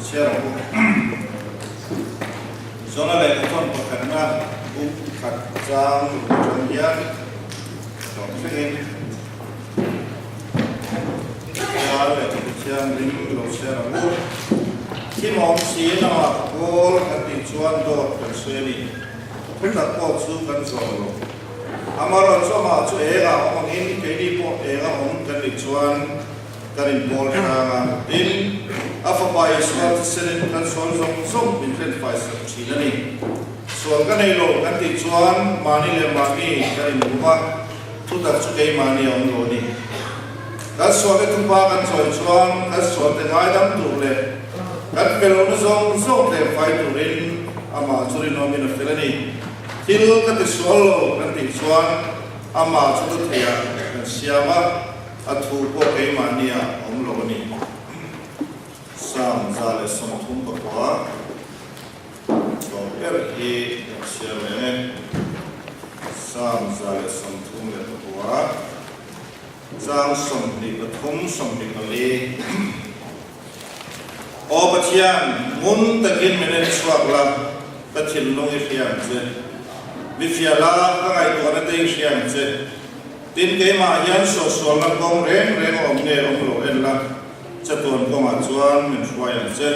Chhiar ang u. Zona lehkha thawn pakhatna buk khat chang ruk atang hian tawp thlengin Chhiar lehkhabu thianghlim lo chhiar ang u. Thim awm si lamah ka kawl kan tih chuan dawt kan sawi a ni. Thutak pawh chu kan zawm lo. Amaherawhchu amah chu eng ah awm angin keini pawh eng a awm kan nih chuan kan inpawl hrang a. Tin, a fapa Isua thisenin kan sual zawng zawng min hlenfai sak thin a ni. Sual ka nei lo kan tih chuan mahni leh mahni kan inbum a, thutak chu keimahni a awm lo a ni. Kan sualte thupa kan chawi chuan kan sualte ngaidam tur leh kan fellohna zawng zawng tlemfai turin amah chu rinawmin a fel a ni. Thil ka ti sual lo kan tih chuan amah chu ka theiah kan siam a, a thu pawh keimahni ah a awm lo a ni. Psalm 139 tlawm ber hi kan chhiar reng e. Psalm 139 chang 23, 24. Aw Pathian, ngun takin min en chhuak la, ka thinlung i hria ang che. Mi fia la, ka ngaihtuahna te i hria ang che. Tin, keimah hian suahsualna kawng reng reng a awm nge awm lo en la, chatuan kawngah chuan min hruai ang che.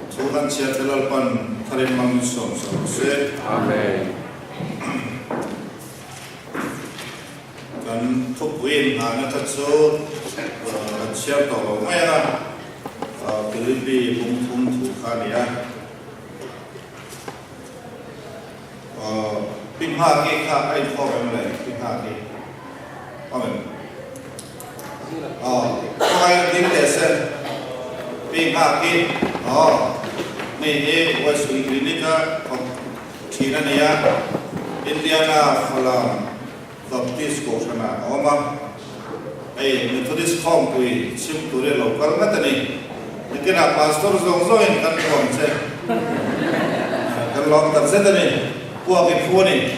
Thu kan chhiat te Lalpan tharin mang min sawm sa rawh se. Amen. Kan thupui inngahna kha chu kan chhiar tawh lo mai a, Philippi bung thum thu kha a ni a. Pi Nghaki kha a inkhawm em le? Pi Nghaki awm em? Aw, khawngaih a ding teh se. Pi Nghaki, aw, mi hi Westwing Clinic-a thawk thin a ni a, Indiana Falam Baptist Kohhranah a awm a, hei Methodist khawmpui chhim tur hi a lo kal ngat a ni. Nikinah Pastor zawng zawngin kan hmu ang che. Kan lawm tak zet a ni. Puak i phu a ni.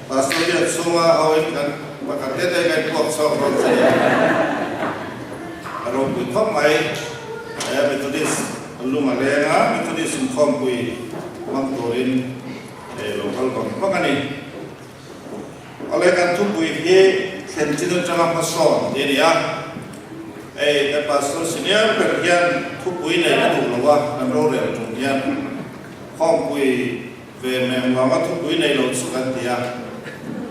Pastor biak chhunga hoin kan pakhat te te kan puak chhuak dawn che ni. A ropui khawp mai. Methodist lung a leng a, Methodist inkhawmpui hmang turin Hei lo kal vang vang a ni. Awle kan thupui hi thlen chin atanga hmasawn tih a ni a. Hei kan pastor senior ber hian thupui nei a duh lo a, kan rorel tum hian khawmpui ve meng vanga thupui nei lo chu kan ti a.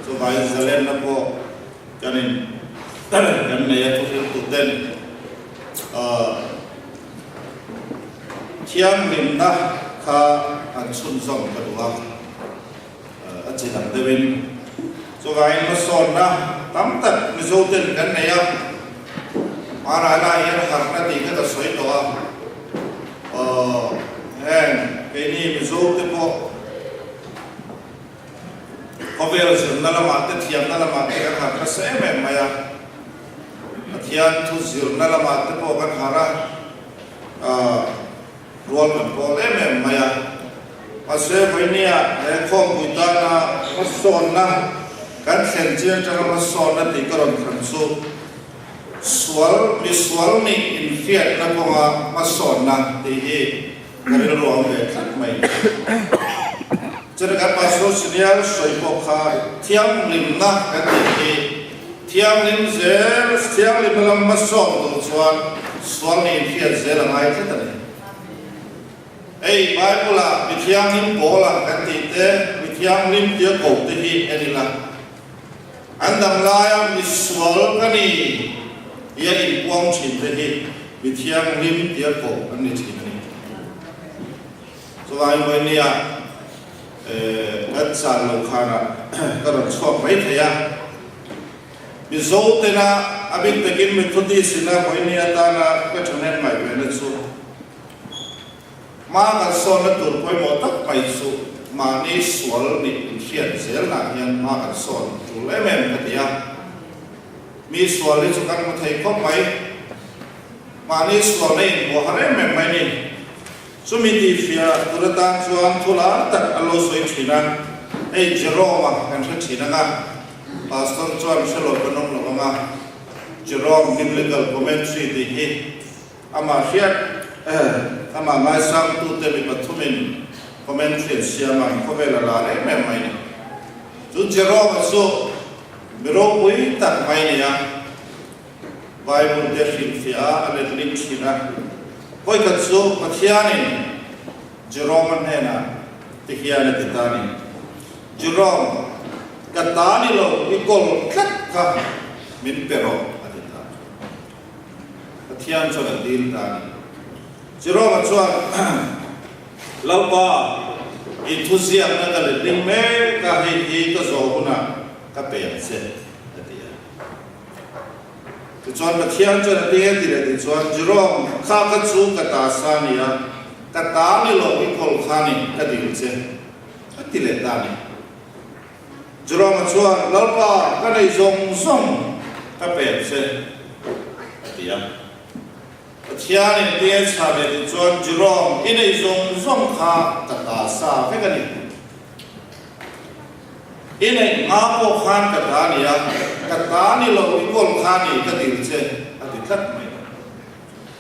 Chuvangin zalenna pawh kan in kan nei a thuhriltu ten Thianghlimna kha an chhunzawm ka duh a, a chi dang deuhin. Chuvangin hmasawnna tam tak Mizoten kan nei a, hmanah lah hian harhna tih kha ka sawi tawh a, heng keini Mizote pawh khawvel zirna lamah te thiamna lamah te kan harh nasa em em mai a, Pathian thu zirna lamah te pawh kan harh a, rual kan pawl em em mai a. Mahse vawinia he khawmpui tana hmasawnna kan thlen chiang atanga hmasawnna tih ka rawn thlan chu sual misual nih inhriatna kawnga hmasawnna tih hi ka rilru a awm ve tlat mai. Chutah kan Pastor Senior sawi pawh kha thianghlimna kan tih hi thianghlim zel, thianghlimna lam hmasawn tur chuan sual nih inhriat zel a ngai tlat a ni. Hei Bible-ah mi thianghlim pawl ang kan tih te, mi thianghlim tia ko te hi en ila. An dang laia mi sual ka ni tia inpuang thin te hi mi thianghlim tia ko an ni thin a ni. Chuvangin vawinia kan chan lo khanah ka rawn chhuak mai thei a. Mizo tena a bik takin Methodist ina vawinia atana ka thahnem ngaihtuahna chu hma kan sawnna tur pawimawh tak mai chu mahni sual nih inhriat zelnah hian hma kan sawn tul em em ka ti a. Mi sual hi chu kan hmu thei khawp mai. Mahni sualna inbuah har em em mai ni. Chumi tihfiah tur atan chuan thu lar tak an lo sawi thin a, hei Jerome-a kan hre thin ang a, Pastor chuan hre lo kan awm lo ang a, Jerome Biblical Commentary tih hi. Amah hriat amah ngaisangtute mi pathumin commentary an siam a, khawvel a lar em em mai ni. Chu Jerome-a chu mi ropui tak mai ni a, Bible te hrilhfiah a, a letling thin a. Vawikhat chu Pathianin Jerome-a hnenah ti hian a ti ta ni, Jerome, ka ta ni lo, i kawl tlat kha min pe rawh, a ti ta. Pathian chuan a dil ta a ni. Jerome-a chuan, Lalpa, i thuziakna ka letling mek a, hei hi ka zawh hunah ka pe ang che, a ti a. Tichuan Pathian chuan a ti e ti leh ti chuan, Jerome, kha ka chu ka ta sa a ni a, ka ta ni lo i kawl kha ni, ka dil che, a ti leh ta a ni. Jerome-a chuan, Lalpa, ka nei zawng zawng ka pek che, a ti a. Pathianin tia chha leh ti chuan, Jerome, i nei zawng zawng kha ka ta sa vek a ni. I neih hma pawh khan ka ta a ni a, ka ta ni lo i kawl kha ni ka dil che, a ti tlat mai.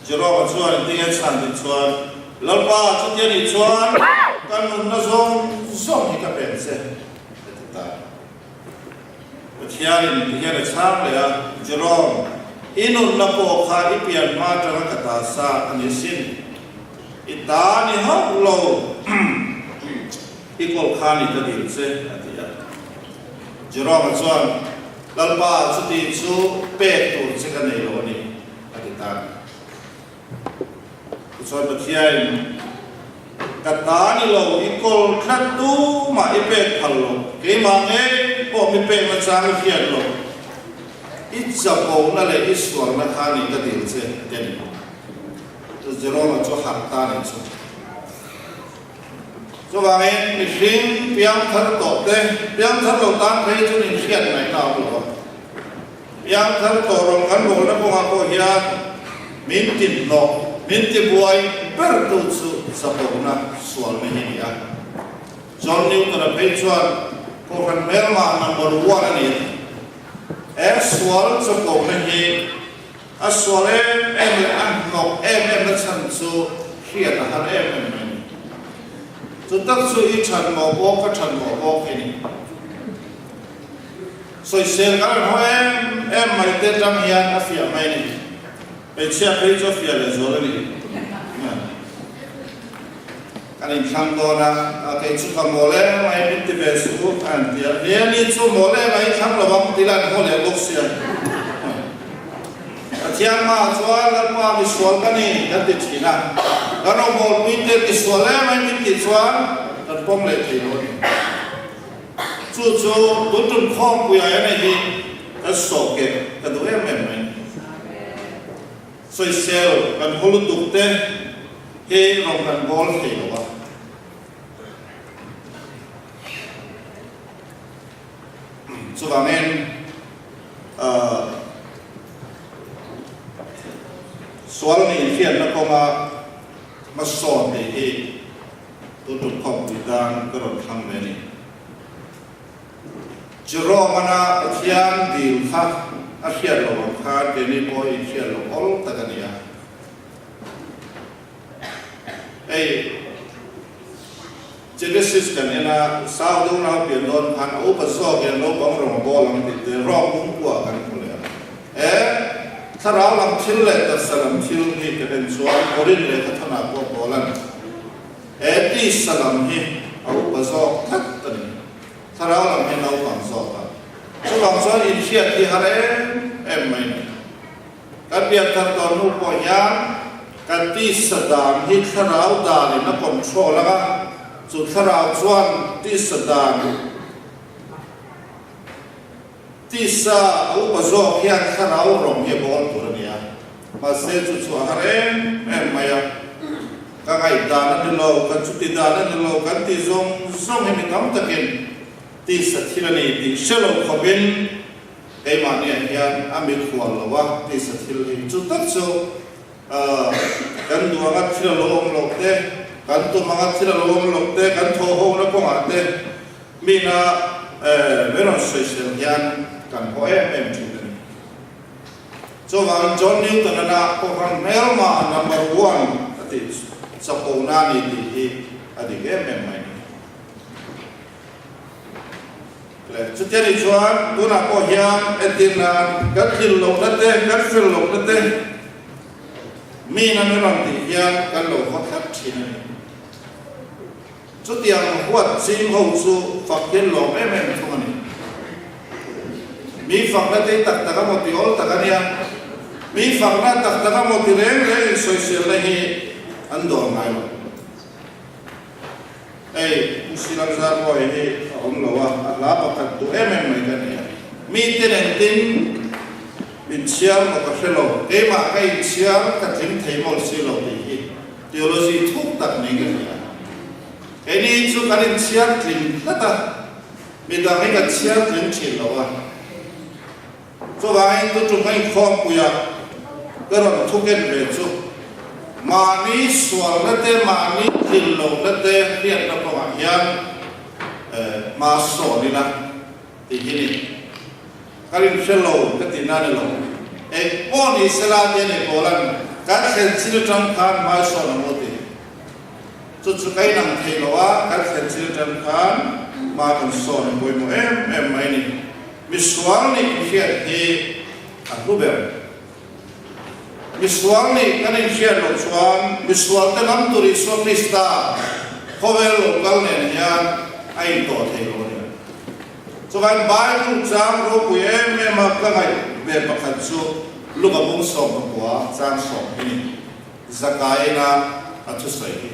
Jerome-a chuan tia chhan ti chuan, Lalpa, chutia nih chuan ka nunna zawng zawng hi ka pek che, a ti ta. Pathianin ti hian a chhang leh a, Jerome, i nunna pawh kha i pian hma atanga ka ta sa a ni sin. I ta ni hauh lo, i kawl kha ni ka dil che, a ti a. Jerome-a chuan, Lalpa, chuti chu pek tur che ka nei lo a ni. A ti ta. Tichuan Pathiain, Ka ta ni lo, i kawl tlat tu mah i pek phal lo, keimah ngei pawh mi pekna chang i hriat lo, i chapona leh i sualna kha ni ka dil che, a ti a ni. Chu Jerome-a chu harh ta nih chu. Chuvangin mihring piangthar tawh te, piangthar lo tan phei chu inhriat ngaihna a awm lo a. Piangthar tawh rawn kan bawlna kawngah pawh hian min tinhnawh, min tibuai bertu chu chapona sualna hi a ni a. John Newton-a phei chuan Kohhran hmelma number one a ni a ti. He sual chapona hi a sual em em leh a hnawk em em na chhan chu hriat a har em em mai a ni. Chu tak chu i than mawh bawk ka than mawh bawk hi a ni. Sawisel kan rawn haw em em mai te tang hian a fiah mai a ni. Hmeichhia phei chu a fiah leh zual a ni. Kan inthlang dawn a, kei chu ka mawl em mai min ti ve suh u a han ti a. Ni a ni chu mawl em a inthlang lo ang ti la an haw leh bawk sia. Pathian hmaah chuan Lalpa misual ka ni kan ti thin a, kan rawngbawl puite misual em mai min tih chuan kan pawm leh thei lo a ni. Chu chu tun tum khawmpuia en hi kan sawhkeh ka duh em em mai. Sawisel kan haw lutuk te hi rawn kan bawl thei lo a. Chuvangin sual nih hriatna kawnga hmasawn tih hi Tun tum khawmpui tan ka rawn thlang ve a ni. Jerome-ana Pathian dil kha a hriat loh ang khan keini pawh in hriat loh awl tak a ni a. Hei Genesis kan en a, Sau deuh nau pian dawn khan a upa zawk in naupang rawn bawl ang tih te rawng pumpuah kan hmu leh a. He thlarau lam thil leh taksa lam thil hi kan en chuan Korin lehkha thawnah pawh bawl a ni. He tisa lam hi a upa zawk tlat a ni. Thlarau lam hi naupang zawk a. Chuvang chuan inhriat hi har em em mai a ni. Kan pianthar tawh hnu pawh hian kan tisa dan hi thlarau danin a control ang a, chu thlarau chuan tisa dan, tisa a upa zawk hian thlarau rawng hi a bawl tur a ni a, mahse chu chu a har em em mai a, ka ngaihdan a ni lo, kan chuti dan a ni lo kan ti zawng zawng hi mi tam takin tisa thil a ni tih hre lo khawpin Keimahniah hian a mikhual lo a tisa thil hi chu tak chu kan duh anga thil a lo awm loh te, kan tum anga thil a lo awm loh te, kan thaw hona kawngah te mina min rawn sawisel hian kan haw em em thin a ni. Chuvangin John Newton-a Kohhran hmelma number one a tih chapona a ni tih hi a dik em em mai a ni. Le, chutia nih chuan tunah pawh hian entir nan kan tlin lohna te, kan fel lohna te mi na min rawn tih hian kan lo haw tlat thin a ni. Chutiang huat ching ho chu fak hian lawm em em thung a ni. Mi fakna te tak tak a maw ti awl tak a nia. Mi fakna tak tak a maw ti reng reng insawiselna hi an dawr ngai lo. Hei Pu Silalzar Bawi hi a awm lo a, a hla pakhat duh em em mai ka ni a. Mite nen tin inchhiar maw ka hre lo, keimah ka inchhiar ka tling thei mawlh si lo tih hi theology thuk tak niin ka hria. Keini chu kan inchhiar tling tlat a, midang hi kan chhiar tling thin lo a. Chuvangin tu tum ka inkhawmpui a, ka rawn thu ken ve chu mahni sualna te, mahni thil lohna te hriatna kawngah hian hma sawn ila tih hi ni. Ka rinhre lo ka ti na ni lo. Eng pawh ni sela tia ni pawlan kan thlen chin atang khan hmai sawn ang u ti. Chu chu ka inang thei lo a, kan thlen chin atang khan hma kan sawn a pawimawh em em mai ni. Misual nih inhriat hi a hlu ber. Misual nih kan inhriat loh chuan misualte lam tur Isua Krista khawvel lo kal nen hian a intawh thei lo a ni. Chuvain Bible chang ropui em em a ka ngaih ve pakhat chu Luka bung 19 chang 10 hi ni. Zakaina a thusawi hi.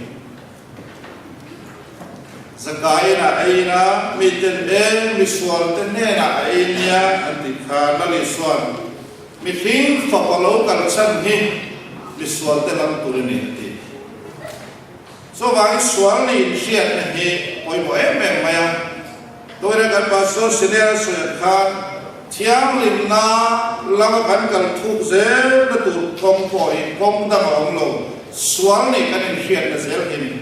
Zakain a ei na, miten eng misual te hnenah a ei nia an tih kha Lal Isua'n mihring fapa lo kal chhan hi misual te lam tur a ni a ti. Chuvangin sual nih inhriatna hi pawimawh em em mai a. Tawina kan Pastor Senior a sawi ang khan thianghlimna lama kan kal thuk zel na tur kawng pawh hi kawng dang a awm lo, sual nih kan inhriatna zel hi a ni.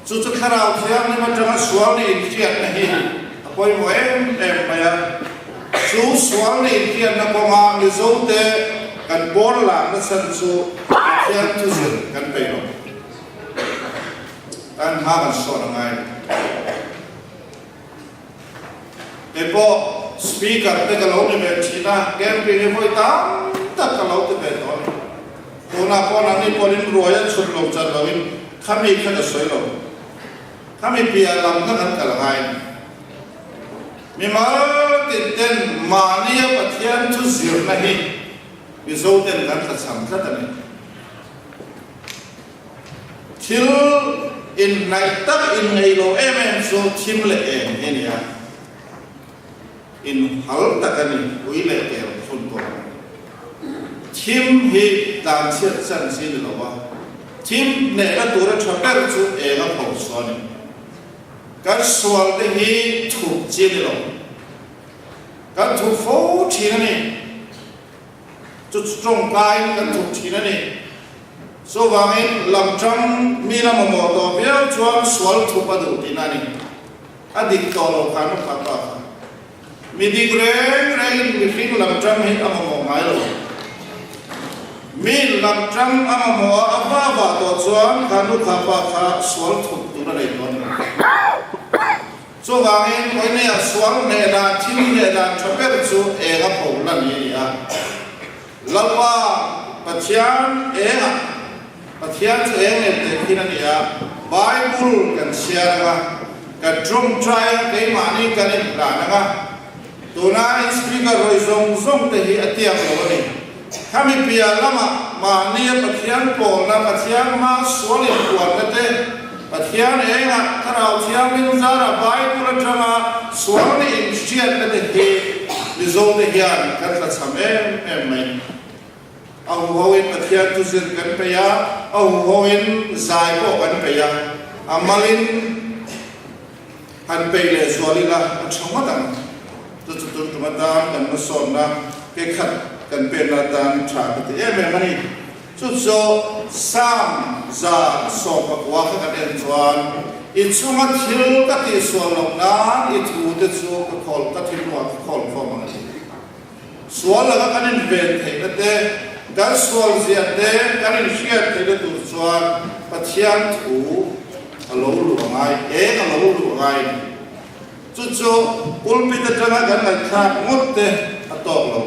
Chu chu thlarau thianghlim atanga sual nih inhriatna hi a pawimawh em em mai a. Chu sual nih inhriatna kawnga Mizote kan pawn lakna chhan chu Pathian thuzir kan peih lo. Kan hma kan sawn a ngai. Kei pawh speaker te ka lo ni ve thin a, camping hi vawi tam tak ka lo ti ve tawh a ni. Tunah pawh nangni pawhin ruai a chhun lo chan loin khami kha ka sawi lo. Khami piah lam kha kan kal a ngai a ni. Mimal tin ten mahnia Pathian chu zirna hi Mizo ten kan tlachham tlat a ni. Thil inhnaih tak inngeih lo em em chu thim leh eng hi a ni a, inhal tak a ni, ui leh kel phun pawh a ni. Thim hi tlanchhiat chan chi ni lo a, thim hnehna tura tha ber chu eng a pho chu a ni. Kan sual te hi thup chi ni lo, kan thup fo thin a ni. Chu chu tawngkaiin kan thawk thin a ni. Chuvangin lamtang mi la mamawh tawh viau chuan sual thup a duh tihna a ni. A dik tawh lo khan a pha ta kha. Mi dik reng rengin mihring lamtang hi a mamawh ngai lo. Mi lamtang a mamawh a a va vah tawh chuan kha nu kha pa kha sual thup tur a nei tawh a ni. Chuvangin, Koinea sual hneh dan thil hneh dan tha ber chu eng a pho lan hi a ni a. Lalpa Pathian engah Pathian chu eng lem teh khin a ni a, Bible kan chhiar ang a, kan tawngtai ang a, keimahni kan inhlan ang a. Tuna in speaker hawi zawng zawng te hi a tiak lo a ni. Khami piah lamah mahnia Pathian pawlna, Pathian hma sual inpuanna te, Pathian engah Thlarau Thianghlim zara Bible atanga sual nih inhriatna te hi Mizote hian kan tlachham em em mai. A huhoin Pathian thuzir kan peih a, a huhoin zai pawh kan peih a, a malin Han peih leh zual ila a tha ngawt ang. Chu chu tun tum atan kan hmasawnna ke khat kan penna atan tha ka ti em em a ni. Chu chu Psalm 119 kha kan en chuan i chunga thil ka tihsual loh nan i thu te chu ka khawl ka thinlungah ka khawl khawm ang a ti. Sual laka kan inven theihna te, kan sual zia te kan inhriat theihna tur chuan Pathian thu a lo luh a ngai, eng a lo luh a ngai a ni. Chu chu pulpit atanga kan ngaihthlak ngawt te a tawk lo.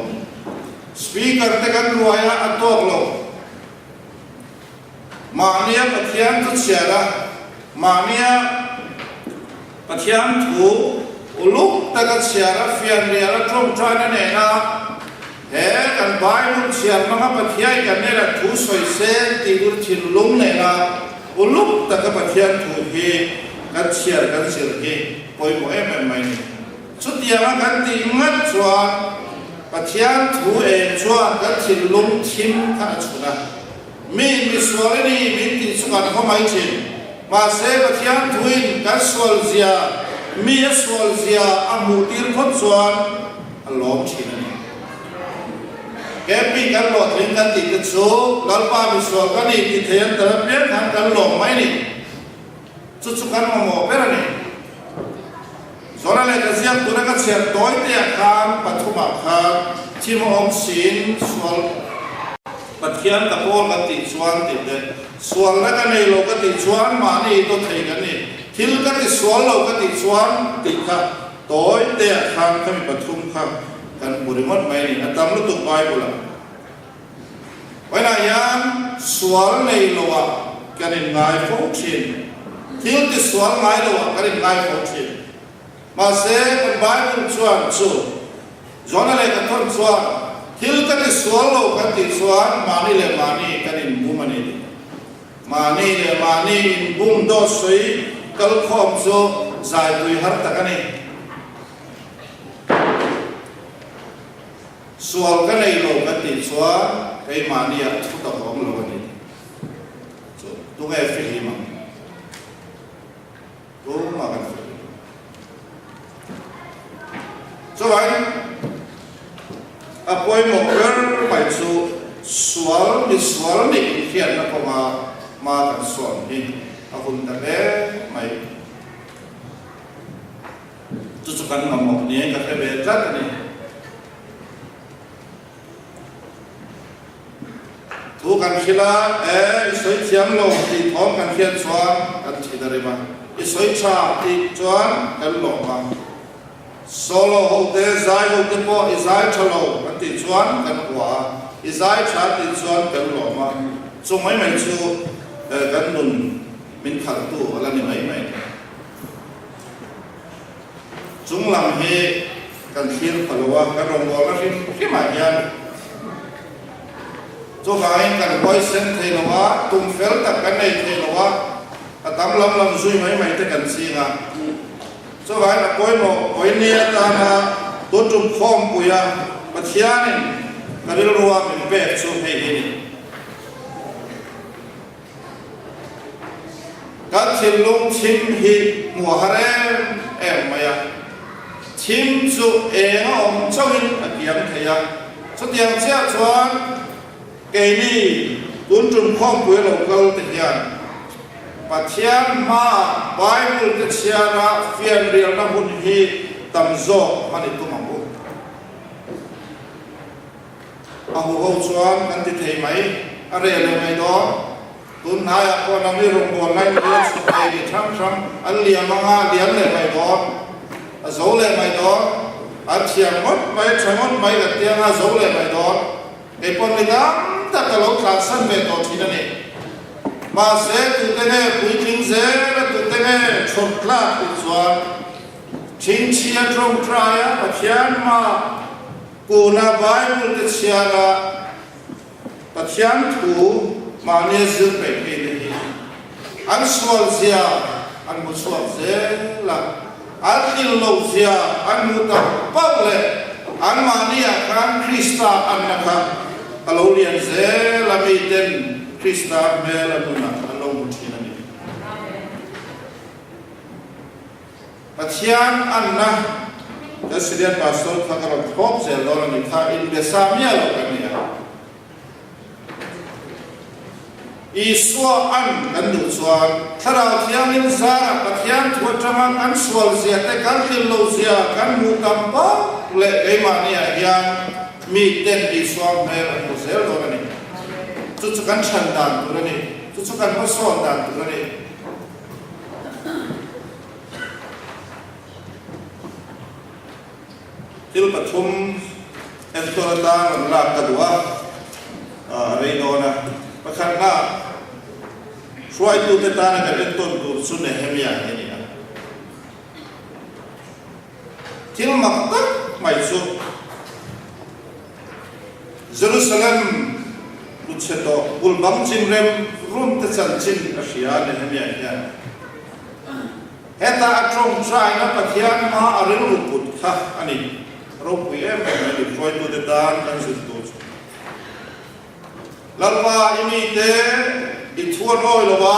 Speaker te kan ruai a, a tawk lo. Mahnia Pathian thu chhiar a, mahnia Pathian thu uluk taka chhiar a, fianrial a, tawngtaina nena he kan Bible chhiar hmanga Pathian kan nena thu sawi se tih tur thinlung nena uluk taka Pathian thu hi kan chhiar kan zir hi pawimawh em em mai a ni. Chutianga kan tih ngat chuan Pathian thu eng chuan kan thinlung thim kha a chhun a. Mi misual a ni min tih chu kan haw mai thin. Mahse Pathian thuin kan sual zia, mi a sual zia a hmuh tir phawt chuan a lawm thin a ni. Camping kan hlawhtling kan tih te chu Lalpa misual ka ni ti thei an tel apiang khan kan lawm mai ni. Chu chu kan mamawh ber a ni. Zora leh ka ziak tuna ka chhiar tawi te ah khan pathumah khan thim a awm siin sual Pathian ka pawl kan tih chuan tih te, sualna ka nei lo ka tih chuan mahni i taw thei kan ni, thil ka ti sual lo ka tih chuan tih kha tawi te ah khan khami pathum kha kan hmu ringawt mai a ni, a tam lutuk Bible ah. Vawiinah hian sual nei loah kan inngai fo thin. Thil ti sual ngai loah kan inngai fo thin. Mahse, kan Bible chuan chu Jona leh ka thawn chuan thil ka ti sual lo kan tih chuan mahni leh mahni kan inbum a ni tih. Mahni leh mahni inbum dawt sawi kalkhawm chu zaitui har tak a ni. Sual ka nei lo kan tih chuan keimahniah thu tak a awm lo a ni. Chu tunge fihlim ang? Tumah kan fihlim lo. Chuvangin a pawimawh ber mai chu sual misual nih inhriatna kawnga hma kan sawn hi a hun ta hle mai. Chu chu kan mamawh nia ka hre ve tlat a ni. Thu kan hrilh a, e, i sawi thiam lo tih thawm kan hriat chuan kan thin a rim a, i sawi tha tih chuan kan lawm a. Solo ho te, zai ho te pawh i zai tha lo kan tih chuan kan hua a, i zai tha tih chuan kan lawm a. Chu mai mai chu kan nun min khalhtu a la ni mai mai. Chung lam hi kan thlir pha lo a, kan rawngbawlna hrim hrimah hian chuvangin kan huaisen thei lo a, tum fel tak kan nei thei lo a, a tam lam lam zui mai mai te kan ching a. Chuvangin a pawimawh pawini atana tun tum khawmpuia Pathianin ka rilrua min pek chu hei hi a ni. Kan thinlung thim hi hmuh a har em em mai a, thim chu eng a awm chauhin a kiang thei a. Chutiang chiah chuan keini tun tum khawmpui a lo kal te hian Pathian hmaah Bible te chhiara fianrialna hun hi tam zawk hman i tum ang u. A huho chuan kan ti thei mai, a reh leh mai dawn. Tun hnaiah pawh nangni rawngbâwl lain rial chhuk thei mi hrang hrang an liam anga a liam leh mai dawn, a zo leh mai dawn. An thiam ngawt mai, tha ngawt mai kan ti anga a zo leh mai dawn. Kei pawh mi tam tak ka lo tlansan ve tawh thin a ni. Mahse, tute nge puitling zel a, tute nge chhawrh tlak tih chuan chhinchhia tawngtaia Pathian hmaa Kuna Bible te chhiara Pathian thu mahnia zir peih phei te hi an sual zia an hmu chhuak zel a, an tlil loh zia an hmu tak pauh leh an mahniah khan Krista anna kha a lo lian zel a, miten Krista hmel a nunah an lo hmu thin a ni. Pathian anna kan Syrian Pastor kha ka rawn thlawp zel dawn a ni kha, inbe sa miah lo kan ni a. Isua an kan duh chuan Thlarau Thianghlim zarah Pathian thu atanga kan sual zia te, kan tlin lo zia kan hmuh tam pauh leh keimahni ah hian. Mi ten Isua hmel an hmu zel dawn a ni. Chu chu kan chhan dan tur a ni. Chu chu kan hmasawn dan tur a ni. Thil pathum entawn atan rawn lak ka duh a, a rei dawn a. Pakhatna, hruaitute tana kan entawn tur chu Nehemia hi a ni a. Thil mak tak mai chu Jerusalem luchhe tawh bul bang chin rem rum te chanchin a hria Nehemia hian. Heta a tawngtaina Pathian hma a rilru put kha a ni. Ropui em em mai ni hruaitute tan kan zir tur chu. Lalpa i mite i chhuan awi lo va,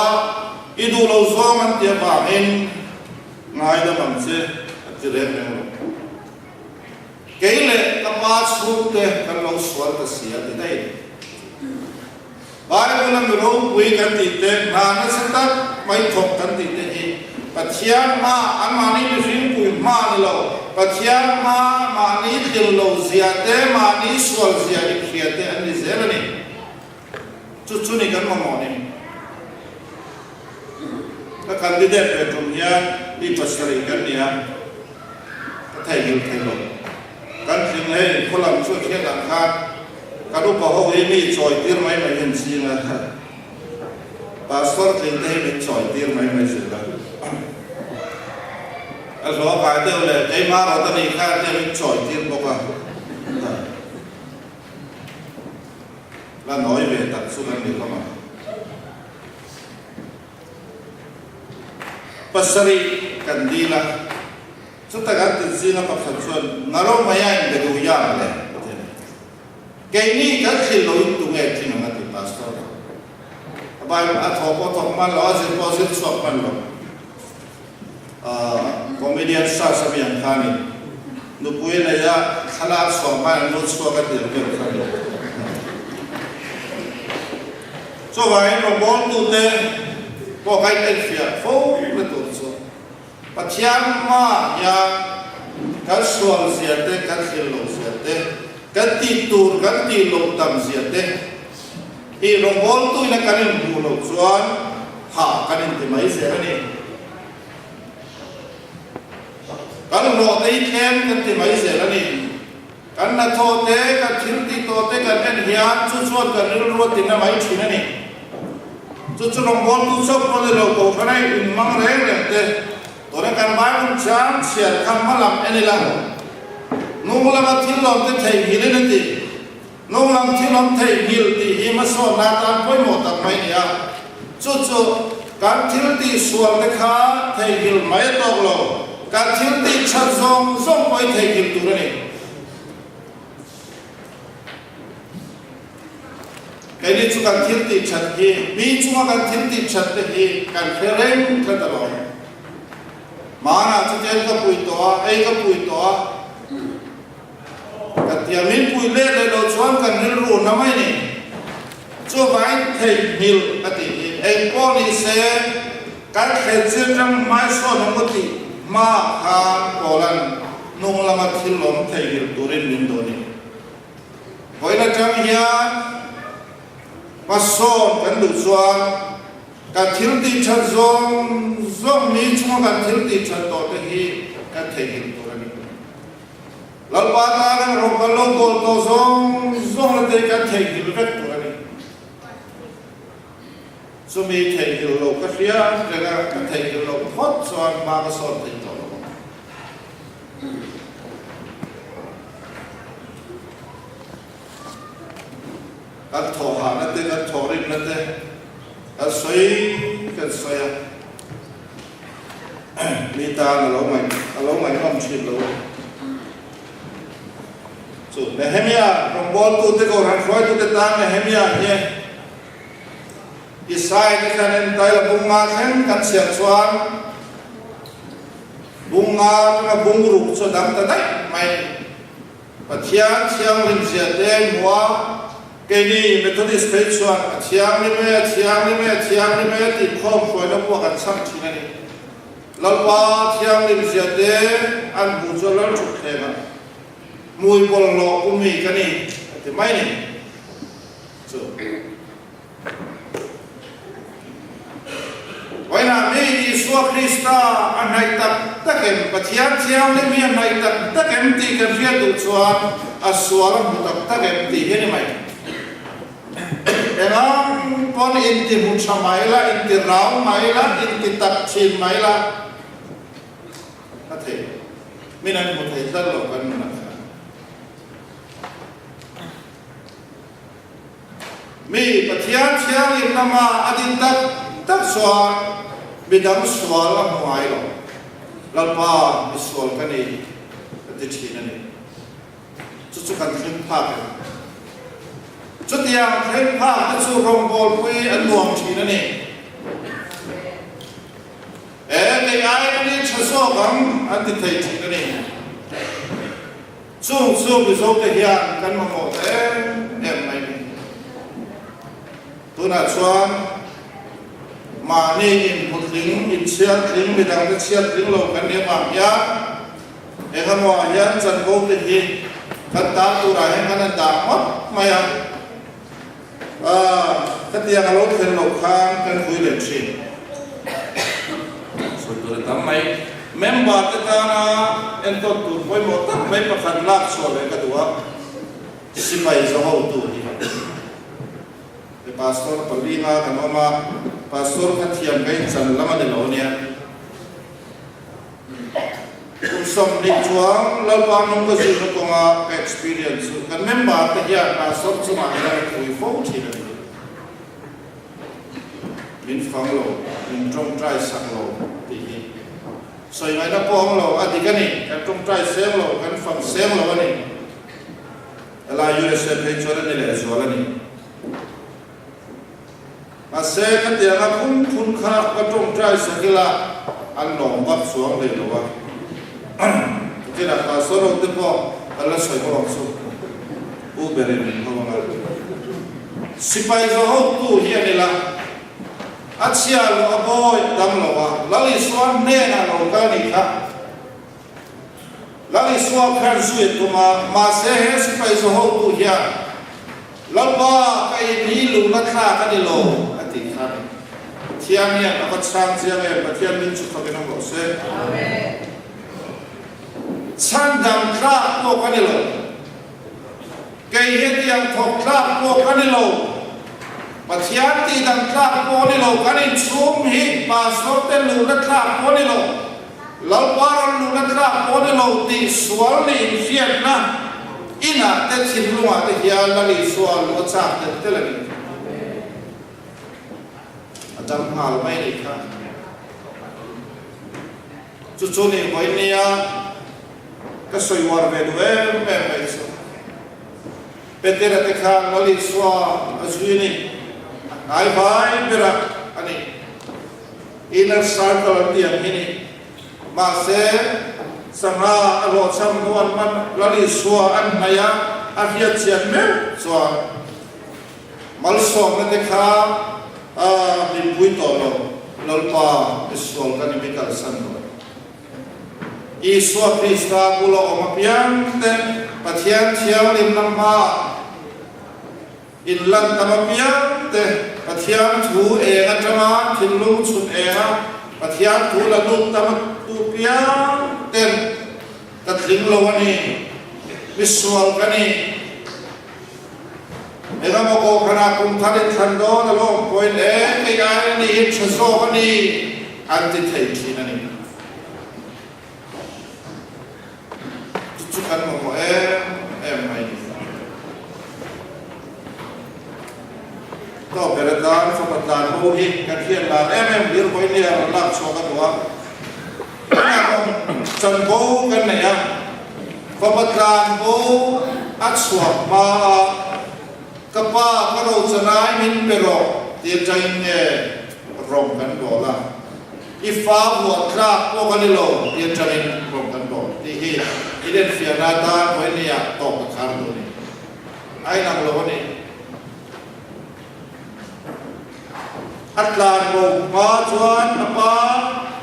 i duh lo zawng an ti avangin ngaidam ang che a ti reng reng lo. Kei leh ka pa chhungte kan lo sual ta si a ti daih. Bible-a mi ropui kan tih te, hna nasa tak mai thawk kan tih te hi Pathian hma, anmahni mihringpui hma ni lo, Pathian hma mahni tlil lo zia te, mahni sual zia inhria te an ni zel a ni. Chu chu ni kan mamawh ni. Ka candidate ve tum hian mi pasarih kan ni a, ka theihnghilh thei lo. Kan tling hei khaw lam chu khian ang khan kan upa ho hi mi chawi tir mai mai hian ching a, Pastor tling te hi min chawi tir mai mai zel a. A hlawh kai deuh leh keimah rawt a nih khan tia min chawi tir bawk a. La nawi ve tak chu kan ni hlawm ang. Pasarih kan dil a. Chuta kan tin zinga pakhat chuan, Ngaro mai a inbe duh ya le, a ti a ni. Keini kan thlir lo in tunge tling ang a ti Pastor. A Bible a thawh pawh thawk hman lo, a zir pawh zir chhuak hman lo. Comedian search a mi ang khanin nupui a nei a, thlalak chhuah hmain an lut chhuak a ti ang deuh kha a ni. Chuvangin rawngbawltute pawh kha inenfiah fo na tur chu. Pathian hmaah hian kan sual zia te, kan thlir loh zia te, kan tih tur kan tih loh tam zia te hi rawngbawltuina kan inhmuh loh chuan hah kan inti mai zel a ni. Kan hlawh te hi tlem kan ti mai zel a ni. Kan hnathawh te, kan thil tih tawh te kan en hian chu chuan kan rilru a tina mai thin a ni. Chu chu rawngbawltu chauh pawh ni lo kohhran a inhmang reng reng te, tuna kan Bible chang chhiar kha hma lam en ila, nung lama thil lawm te theihnghilh in a ti. Nung lam thil awm theihnghilh tih hi hmasawnna atan pawimawh tak mai a ni a. Chu chu kan thil tih sual te kha theihnghilh mai a tawk lo, kan thil tih that zawng zawng pawh hi theihnghilh tur a ni. Keini chu kan thil tih that hi, mi chunga kan thil tih that te hi kan hre reng tlat alawm. Hmanah chutiang ka pui tawh a, ei ka pui tawh a, Ka tia min pui let leh loh chuan kan rilru na mai ni. Chuvangin theihnghilh a tih hi eng pawh ni se kan thlen chil tang hmaisawn ang u tih hma khan Paula'n hnung lama thil awm theihnghilh turin min duh a ni. Vawiin atang hian hmasawn kan duh chuan kan thil tih that zawng zawng mi chunga kan thil tih that tawh te hi kan theihnghilh tur a ni. Lalpa tana rawng kan lo bawl tawh zawng zawng na te kan theihnghilh vek tur a ni. Chumi theihnghilh lo ka hria reng a, ka theihnghilh loh phawt chuan hma ka sawn thei tawh lo ang. Kan thawhhahna te, kan thawhrimna te kan sawi kan sawi a. Mi tan a lo ngaih a lo ngaihnawm thin lo. Chu Nehemia rawngbawltute Kohhran hruaitute tan Nehemia hi Isai te khan en taila bung nga thleng kan chhiar chuan bung nga atanga bung ruk chu a dang ta daih mai. Pathian thianghlim zia te hmu a, keini Methodist phei chuan a thianghlim e, a thianghlim e, a thianghlim e tih khawm hruaina pawh kan chhak thin a ni. Lalpa thianghlim zia te an hmuh chuan Lalthutthlengah. Hmui bawlhhlawh pu mi ka ni a ti mai ni chu. Vawiinah mi Isua Krista a hnaih tak tak em, Pathian Thianghlim hi a hnaih tak tak em tih kan hriat duh chuan a sual a hmu tak tak em tih hi a ni mai. Engang pawn inti hmu tha mai la, inti rau mai la, inti tak thin mai la a thei lo. Min an hmu thei tlat lo kan nunah khan. Mi Pathian Thianghlim lama a din tak tak chuan midang sual a hmu ngai lo. Lalpa mi sual ka ni ka ti thin a ni. Chu chu kan thleng phak em? Chutiang thleng phak te chu rawngbawlpui an nuam thin a ni. E, kei aiin ni tha zawk ang an ti thei thin a ni. Chung chu Mizote hian kan mamawh ta em em mai ni. Tunah chuan mahni inhmutling, inchhiartling, midangte chhiartling lo kan nih avang hian engemaw ah hian chanvo te hi kan tan turah hian kan han dah ngawt mai a. Khatiang a lo thlen loh khan kan vui leh thin. Sawi tur a tam mai. Member te tana enkawl tur pawimawh tak mai pakhat lak chhuah leh ka duh a, sipai za hotu hi. He pastor palinga kan awm a, pastor kha thiam ka inchan lam a ni lo ania. Kum 20 chuang Lalpa hnung ka zirna kawnga ka experience chu kan member te hian pastor chungah hian a phui fo thin a ni. Min fang lo, min tawngtai sak lo tih hi sawi ngaihna pawh ang lo, a dik a ni, kan tawngtai seng lo, kan fang seng lo a ni. Helai USA phei chuan a ni lehzual a ni. Mahse, khatianga phun phun kha ka tawngtai sak ila an lawm vak chuang hlei lo a. Kinah Pastor ho te pawh kan la sawi bawk ang chu. Pu berin min hau anga. Sipai zawh hotu hi a ni la, a chhia lo a bawi dam lo a, Lal Isua hnenah lo kal nih kha. Lal Isua khan zui a tum a, mahse he sipai zawh hotu hian, Lalpa, ka in hi lungna thlak a ni lo, a ti kha. Pathian hian a va chhang chiang em, Pathian min chu fakin awm rawh se. Chhandam tlak pawh ka ni lo. Kei hetiang thawk tlak pawh ka ni lo. Pathian tihdam tlak pawh ni lo, kan inchhung hi pastor te luhna tlak pawh ni lo. Lalpa rawn luhna tlak pawh ni lo tih sual nih inhriatna inah te thinlungah te hian Lal Isua lu a chak tel tel a ni. A dam nghal mai a nih kha. Chu chu nih vawiin nia ka sawi uar ve duh em em mai chu. Petera te khan Lal Isua a zui a ni. A hnai vai berah a ni. Inner circle an tih ang hi ni. Mahse, sangha a hlawhchham hnu an man Lal Isua an hnaih a, a hriat chian meuh chuan malsawmna te kha a hlimpui tawh lo, Lalpa misual ka ni mi kalsan lo. Isua Krista bula awm apiang te Pathian thianghlimna hmaah In lan tam apiang te Pathian thu eng atanga thinlung chhun enga Pathian thu la lut tam tu piang ten ka tling lo a ni, misual ka ni. Engemaw kawhkhanah kum thar in thlan dawn a lawm pawhin e kei ai a ni in tha zawk a ni an ti thei thin a ni. Chu chu kan mamawh em em mai ni. Tawp ber atan fapa tlan ho hi kan hriat lar em em hlir hawi nia rawn lak chhuak a duh a. Tunah pawh chanvo kan nei a, fapa tlan bo a chhuak hma a, ka pa ka rochanai min pe rawh ti atangin nge rawng kan bawl a. I fa vuah tlak pawh ka ni lo ti atangin rawng kan bawl tih hi i lenfiahna atan vawinia tawk ka khar duh a ni. A inang lo a ni. A tlan bo hma chuan a pa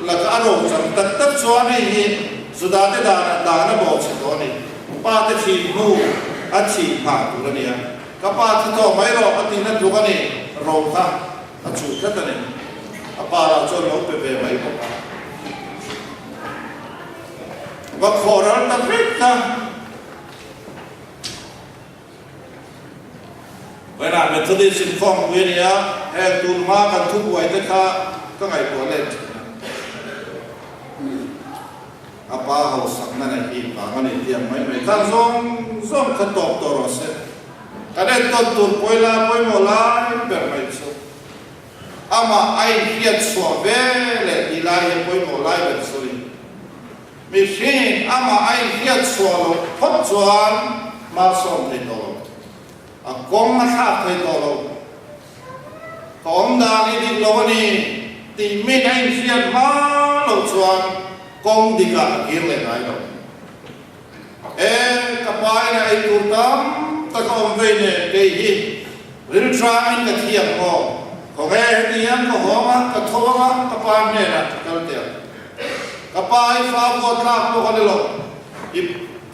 laka a ro chang tak tak chuan hei hi Judate danah dan a bawh chhe tawh a ni. pa te thih hnu a thih nghah tur a nia. Ka pa thi tawh mai rawh a tihna tluk a ni, ro kha a chuh tlat a ni. A pa lah chuan lo pe ve mai bawk a. Va khawh ral ta vek a. Vawiinah Methodist inkhawmpui a ni a, heng tun hma kan thubuai te kha ka ngaihtuah let thin a. A pa hausakna nei hi vang a ni tih ang mai mai khan zawng zawng kha tawp tawh rawh se. Kan entawn tur pawila pawimawh lai ber mai chu amah a inhriat chhuah ve leh tih lai hi pawimawh lai ber chu a ni. Mihringin amah a inhriat chhuah loh phawt chuan hma sawm thei tawh lo, a kawng a thlak thei tawh lo. Ka awm dan i dik lo a ni tih min a inhriat hma loh chuan kawng dikah a kir leh ngai lo. E, ka pa in a ei tur tam tak a awm vei nen kei hi rilhrangin ka thiam maw? Khawnge heti hian ka hawng a, ka tho ang a, ka pa hnenah ka kal teh ang. Ka pa i fa pawh tlak pawh ka ni lo. I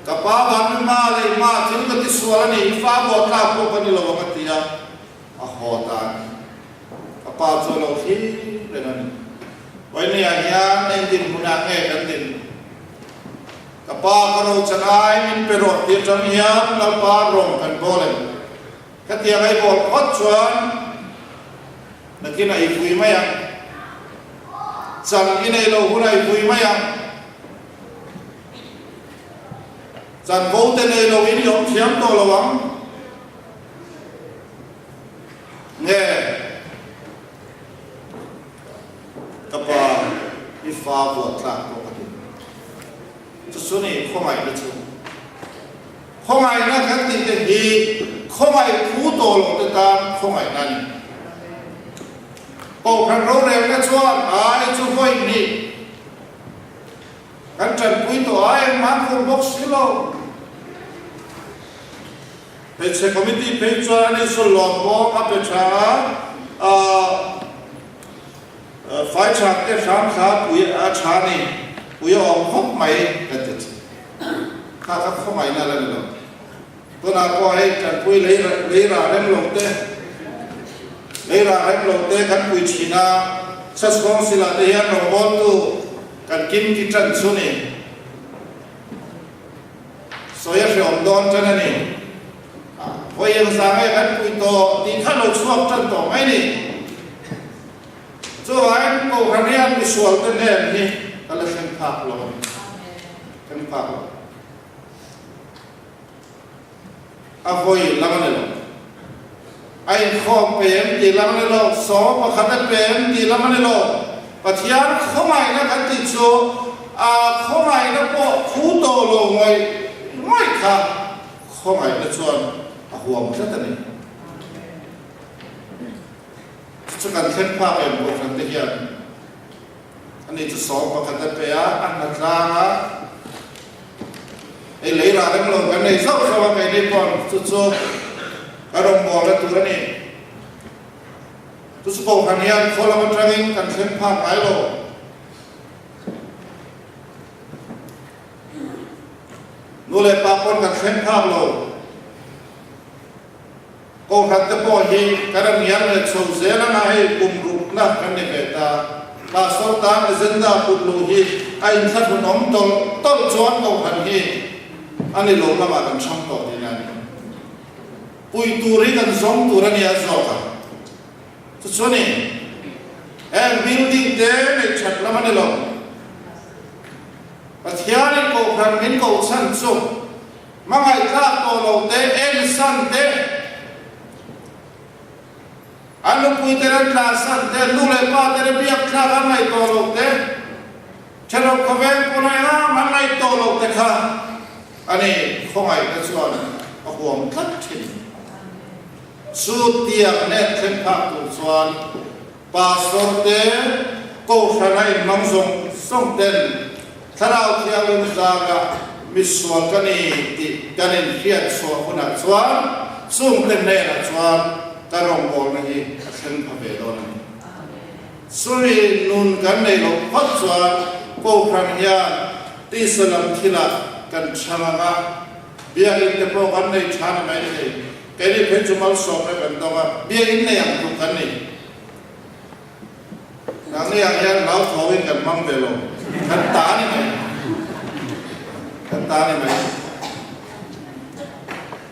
ka pa van mi hma leh i hma thil ka ti sual a ni, i fa pawh tlak pawh ka ni lo ang a ti a, a haw ta a ni. Ka pa chu a lo thlir reng a ni. Vawinia hian eng dinhmunah nge kan din? Ka pa ka ro chan ai min pe rawh tih atang hian Lalpa rawng kan bawl em? Khatiang ai bawl phawt chuan nakin a i vui mai ang. Chan i nei lo hun a i vui mai ang. Chan bo te nei lo in i awm thiam tawh lo ang. Nge? Ka pa, i fa buat tlak pawh ka ti. Chu chu ni khawngaihna chu. Khawngaihna kan tih te hi khawngaih phu tawh loh te tan khawngaihna a ni. Kohhran rorelna chuan ai chu vawi hnih kan tanpui tawh a, engmah an fur bawk si lo. Hmeichhe committee phei chuan an insawn lawm bawk a pe tha a, fai chhak te hram thla pui a tha ni, pui a awm khawp mai kan ti thin. Kha kha khawngaihna la ni lo. Tunah pawh hei tanpui lei lei rah rem lo te, lei rah rem lo te kan pui thin a, Chhaskhawng silah te hian rawngbawltu kan kim ki tan chu ni. Sawi a hreawm dawn tan a ni. Vawi engzah nge kan pui tawh tih kha lo chhuak tan tawh mai ni. Chuvangin Kohhran hian misual te hnen hi ka la thleng phak lo a ni. Thleng phak lo. A vawi lam a ni lo. A inkhawm pe em tih lam a ni lo, sawm pakhat a pe em tih lam a ni lo. Pathian khawngaihna kan tih chu a khawngaihna pawh thu tawh lo ngawih ngawih kha khawngaihna chuan a huam tlat a ni. Chu chu kan thlen phak em Kohhran te hian ani chu sawm pakhat a pe a, a hna tlang a, Hei lei rah rem lo kan nei zauh zauh a, keini pawn chu chu ka rawngbawlna tur a ni. Chu chu Kohhran hian khaw lam atangin kan thleng phak ngai lo. Nu leh pa pawn kan thleng phak lo. Kohhran te pawh hi kan a ngial leh chho zel anga hei kum rukna kan ni ve ta. Pastor tan agenda put luh hi a inthlahrun awm tawlh tawlh chuan Kohhran hi a ni lo lamah kan chhang tawh tihna a ni. Pui tur hi kan zawng tur a nia zawk a. Chu chu ni heng building te neih that lam a ni lo. Pathianin Kohhran min kohchhan chu Hmangaihtlak tawh lo te, ensan te, an nupui te ran tlansan te, nu leh pa te ran biak thlak an ngaih tawh lo te, thenawm khawveng pawn a engam an ngaih tawh lo te kha a ni khawngaihna chuan a huam tlat thin. Chu tiang nen thleng phak tur chuan Pastor te, Kohhrana inhmang zawng zawng ten Thlarau Thianghlim zara misual ka ni tih kan inhriat chhuah hunah chuan chungte hnenah chuan ka rawngbawlna hi a thleng pha ve dawn a ni. Chumi nun kan neih loh phawt chuan Kohhran hian tisa lam thilah kan chhang ang a. Biakinn te pawh kan nei tha ni mai thei. Keini phei chu malsawmna kan dawng a, biakinn nei ang tluk kan ni. Nangni ang hian hlauthawngin kan hmang ve lo. Kan ta ni mai. Kan ta ni mai.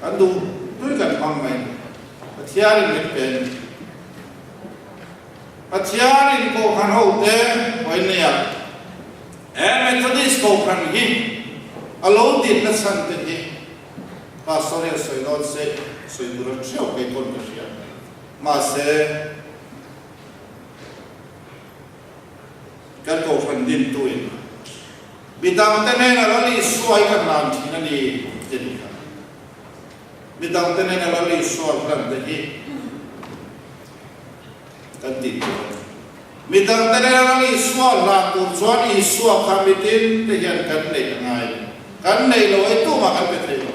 Kan duh tui kan hmang mai. Pathianin min pe a ni. Pathianin Kohhran hote Pioneer he Methodist Kohhran hi a lo dinna chhan te hi Pastor hian sawi dawn se sawi tur a theuh kei pawn ka hria. Mahse kan Kohhran dintuin midangte hnena Lal Isua hi kan hlan thin a ni ti a ni kha. Midangte hnena Lal Isua hlan te hi Kan tih tur a ni. Midangte nena ram Isua hlan tur chuan Isua kha mitin te hian kan neih a ngai. Kan neih lo ei tumah kan pe thei lo.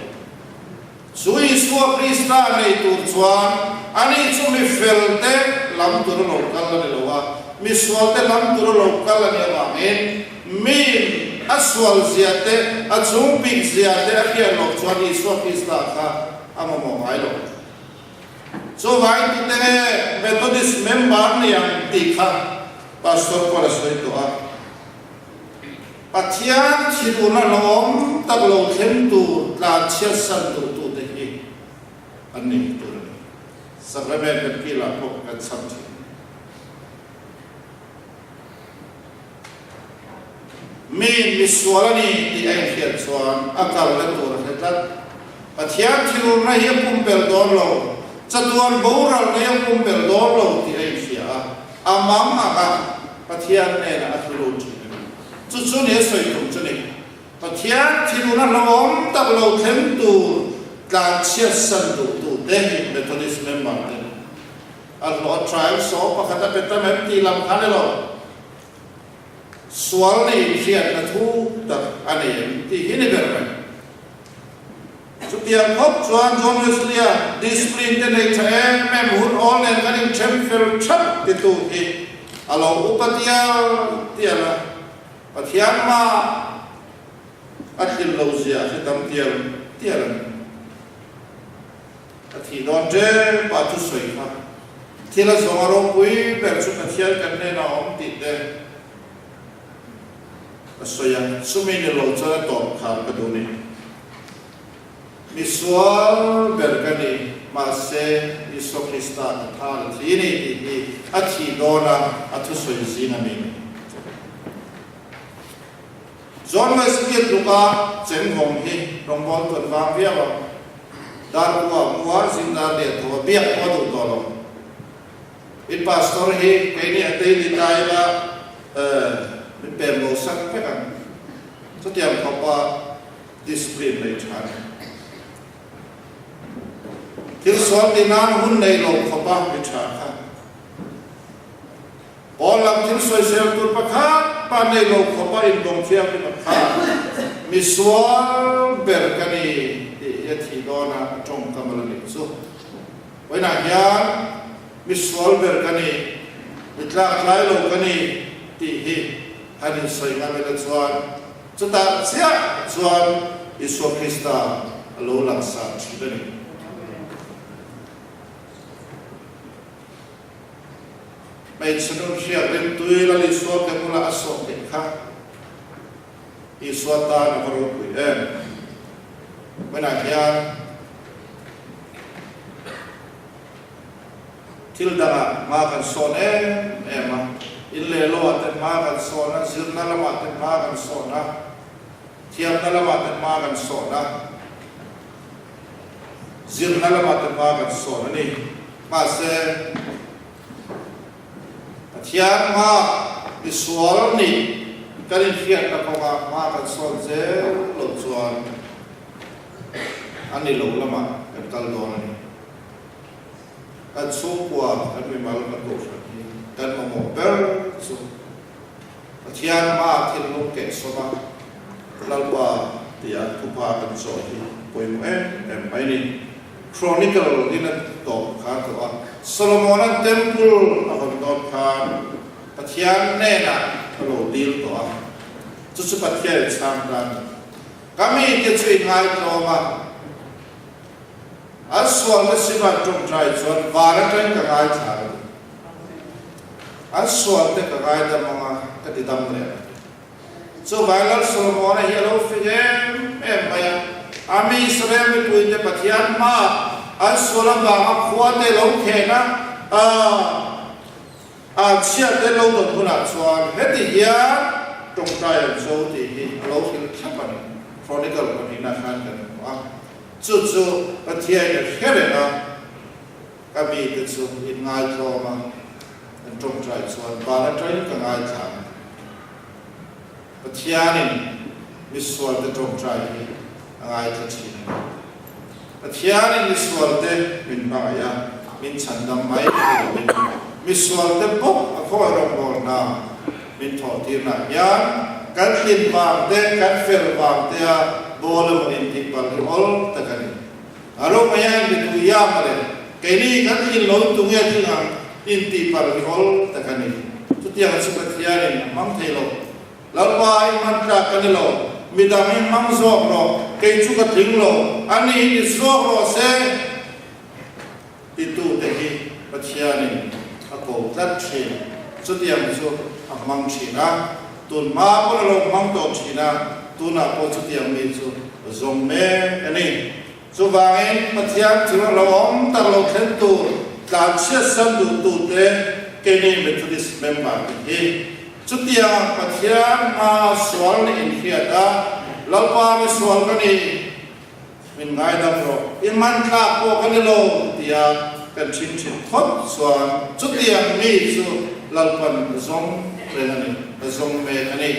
Chu Isua Krista nei tur chuan ani chu mi fel te lam tur a lo kal a ni lo a, mi sual te lam tur a lo kal a nih avangin miin a sual zia te, a chung bik zia te a hriat loh chuan Isua Krista kha a mamawh ngai lo. Chuvangin tute nge Methodist member ni ang tih kha Pastor pawn a sawi tawh a. Pathian thilurna hlawm tak lo thleng tur tlan chhiatsan duhtute hi an ni tur a ni. Sacrament kan kilah pawh kan chham thin. Miin misual a ni tih a inhriat chuan a kalna tur a hre tlat. Pathian thilurna hi a pumpelh dawn lo, chatuan boralna hi a pumpelh dawn lo tih a inhria a, a mang anga Pathian hnenah a thilur thin a ni. Chu chu ni a sawi tum chu ni. Pathian thilurna hlauhawm tak lo thleng tur tlanchhiatsan duhtute hi Methodist member te a hlawh a trial saw pakhat a pe tam em tih lam kha ni lo. Sual nei hriatna thu tak a nei em tih hi ni ber mai. Chutiang khawp chuan John Wesley-a discipline te nei tha em em hun awl nen kan inthem fel thap titu hi a lo upa tial tial a, Pathian mah a tlin lo zia a hre tam tial tial a ni. Ka thih dawn ṭep a thusawi kha thil a zawng a ropui ber chu Pathian kan hnenah a awm tih te ka sawi a, chumi ni lo chuan a tawp khar ka duh ni. Misual ber ka ni, mahse Isua Krista ka tha la thi ni tih hi a thih dawna a thusawi zing a ni. John Wesley tluka chenghawng hi rawngbâwl tuan vang viau a, dar kua mua zing dar leh tho a biak pawh a duh tawh lo. In pastor hi keini a tei ni ta ila min pem bo sak vek ang. Chutiang khawpa discipline nei tha a ni. Thil sual ti nan hun nei lo khawpa mi tha kha. Pawl lam thil sawisel tur pakhat pa nei lo khawp a inbawng thianghlim a kha misual ber ka ni tih hi a thih dawn a, a tawngkam a la nih chu. Vawiinah hian misual ber ka ni, mi tlaktlai lo ka ni tih hi han insawi ngam ila chuan chutah chiah chuan Isua Krista a lo langsar thin a ni. Hmeichhe nun hriat rimtui Lal Isua ke bulah a sawh theih kha Isua tan a va ropui em. Hmanah hian thil dangah hma kan sawn em em a, in leh lo ah te hma kan sawn a, zirna lamah te hma kan sawn a, thiamna lamah te hma kan sawn a, Zirna lamah te hma kan sawn a ni. Mahse, Pathian hma misual nih kan inhriatna kawngah hma kan sawn zel loh chuan a ni lo lamah kan kal dawn a ni. Kan chhungkua, kan mimal, kan kohhran hi kan mamawh ber chu Pathian hma thinlung kehsawm a, Lalpa tia thupa kan zawh hi pawimawh em em mai ni. Chronicle in a tawp kha tawh a, Solomon-a'n Temple a hawn dawn khan Pathian hnenah a lo dil tawh a, chu chu Pathian chhang ta a ni. Ka mite chu i ngaitlawm a. An sualna sim an tawngtai chuan van atangin ka ngaithla a ni. An sualte ka ngaidam anga ka ti dam leh ang. Chuvai Lal Solomona hi a lo fing em em mai a, a mi Israel mipuite Pathian hmaah an sual avanga khuate lo khen a, a chhiate lo dawn hunah chuan heti hian tawngtai an zo tih hi a lo hrilh thlap a ni. Chronicle pahnihna khan kan hmu a, chu chu Pathiain a hre reng a, Ka mite chu in ngaitlawm a, an tawngtai chuan van atangin ka ngaithla ang. Pathianin misualte tawngtai hi a ngaithla thin a ni. Pathianin misualte min hmangaih a, min chhandam mai ni lovin misualte bawk a khawi rawngbâwl hna min thawhtirnaah hian kan hlim vang te, kan fel vang tea bâwl emaw intihpalh hi awl tak a ni. A ro mai a in ti tui a mawle, keini kan thin lo tu nge tling ang in tih palh hi awl tak a ni. Chutiang chu Pathianin a hmang thei lo. Lalpa i hman tlak ka ni lo, midang i hmang zawk rawh, kei chu ka tling lo, a ni i ti zawk rawh se titute hi Pathianin a ko tlat thin. Chutiang chu a hmang thin a, tun hma pawn a lo hmang tawh thin a, tunah pawh chutiang mi chu zawng mek a ni. Chuvangin Pathian chu a lo awm tak lo thlen tur tlanchhiat san duhtute keini Methodist member te hi chutiang Pathian hma sual nih inhriat a, Lalpa mi sual ka ni, min ngaidam rawh, i man tlak pawh ka ni lo tia kan thin thin phawt chuan chutiang mi chu Lalpan a zawng reng a ni, a zawng mek a ni.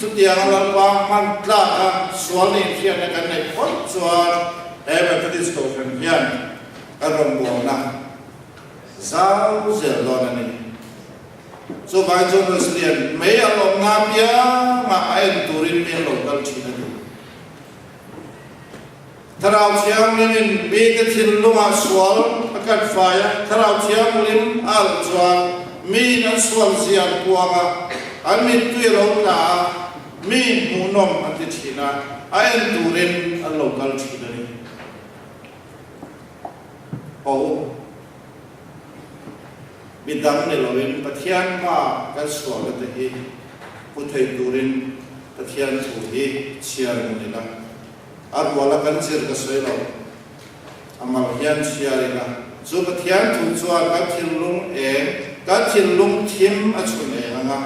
Chutianga Lalpa hman tlaka sual nih hriatna kan neih phawt chuan he Methodist Kohhran hian kan rawngbawlna zau zel dawn a ni. Chuvangin chuan Wesley-a'n mei a lawmna apiangah a en turin mi a lo kal thin a ni. Thlarau Thianghlimin mite thinlungah sual a kat fai a, Thlarau Thianghlim a alh chuan miin an sual zia an puang a, an mittui a lo tla a, mi hmuhnawm an ti thin a, a en turin an lo kal thin a ni. Ho mi dang ni loin Pathian hmaa kan sualna te hi hmu thei turin Pathian thu hi chhiar ngun ila. A ruala kan zir ka sawi lo. A mal hian chhiar ila, chu Pathian thu chuan kan thinlung eng, kan thinlung thim a chhun eng ang a,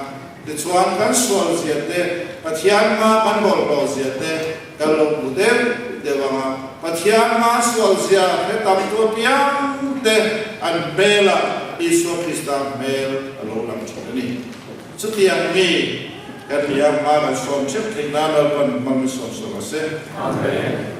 tichuan kan sual zia te, Pathian hma kan bawlhhlawh zia te kan lo hmu deuh deuh ang a, Pathian hma sual zia hre tam tu apiang te an hmelah Isua Krista hmel a lo lang thin a ni. Chutiang mi kan ni a, hma kan sawm theuh theih nan Lalpan hmang i sawm sawm a se. Amen.